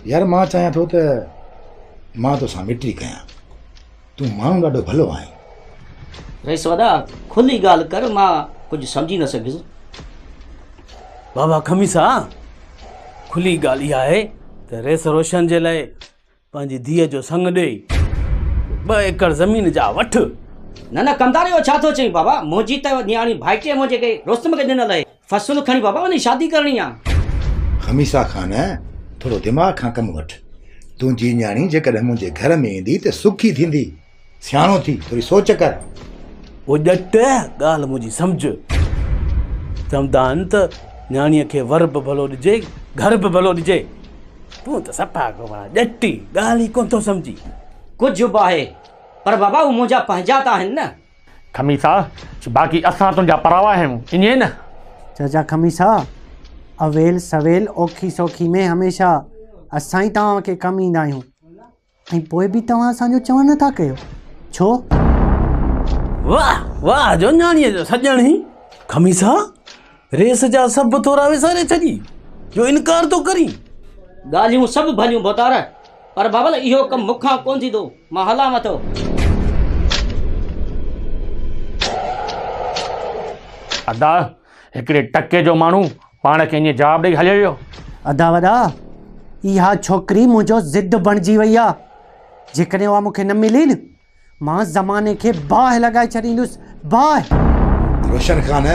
يار مان چاهيان ٿو ته مان توسان مٽي ڪيان. تون ماڻهو ڏاڍو ڀلو آهين. رئيس وڏا، کلي ڳالهه ڪر، مان ڪجهه سمجهي نه سگهيس. بابا خميسا، کلي ڳالهه اها آهي ته رئيس روشن جي لاء پنهنجي ڌيء جو سڱ ڏيئي ٻه ايڪڙ زمين جا وٺ. نه نه ڪمدار اهو ڇا ٿو چئين بابا، منهنجي ته نياڻي ڀائٽيء منهنجي کي رستم کي ڏنل آهي. فصل کڻي بابا وڃي شادي ڪرڻي آ. خميسا خان ٿورو دماغ کان ڪم وٺ. تنهنجي نياڻي جيڪڏهن منهنجي گهر ۾ ايندي ته سکي ٿيندي. سياڻو ٿي ٿوري سوچ ڪر. او ڄٽ ڳالهه منهنجي سمجهه. چوندا آهن ته نياڻيء کي ور به ڀلو ڏجي گهر به ڀلو ڏجي. تون ته صفا گواڙ ڄٽ ئي ڳالهه ئي ڪونه ٿو سمجهين. ڪجهه به آهي پر بابا هو منهنجا پنهنجا ته آهن نه. خميسا، باقي اسان تنهنجا پراوا آهيون، ائين نه؟ چاچا خميسا، اويل سويل اوکي سوکي ۾ هميشه اسان ئي توهان کي ڪم ايندا آهيون ۽ پوء به توهان اسان جو چوڻ نه ٿا ڪيو، ڇو؟ واهه واهه جو نياڻيء جو سڄڻ هين. خميسا، ريس جا سڀ ٿورا وساري ڇڏي جو انڪار ٿو ڪرين. ڳالهيون سڀ ڀليون ڀوتار، پر بابل اهو ڪم مون کان ڪونه ٿيندو، مان هلان ٿو. ادا، هڪڙي ٽڪي جو ماڻهو پاڻ کي ائين جواب ڏئي هليو ويو. ادا وڏا، اها ڇوڪري منهنجو ضد بڻجي وئي آ، جيڪڏهن اها مون کي نه ملي نه مان زماني کي باهه لڳائي ڇڏيندس، باهه! روشن خان،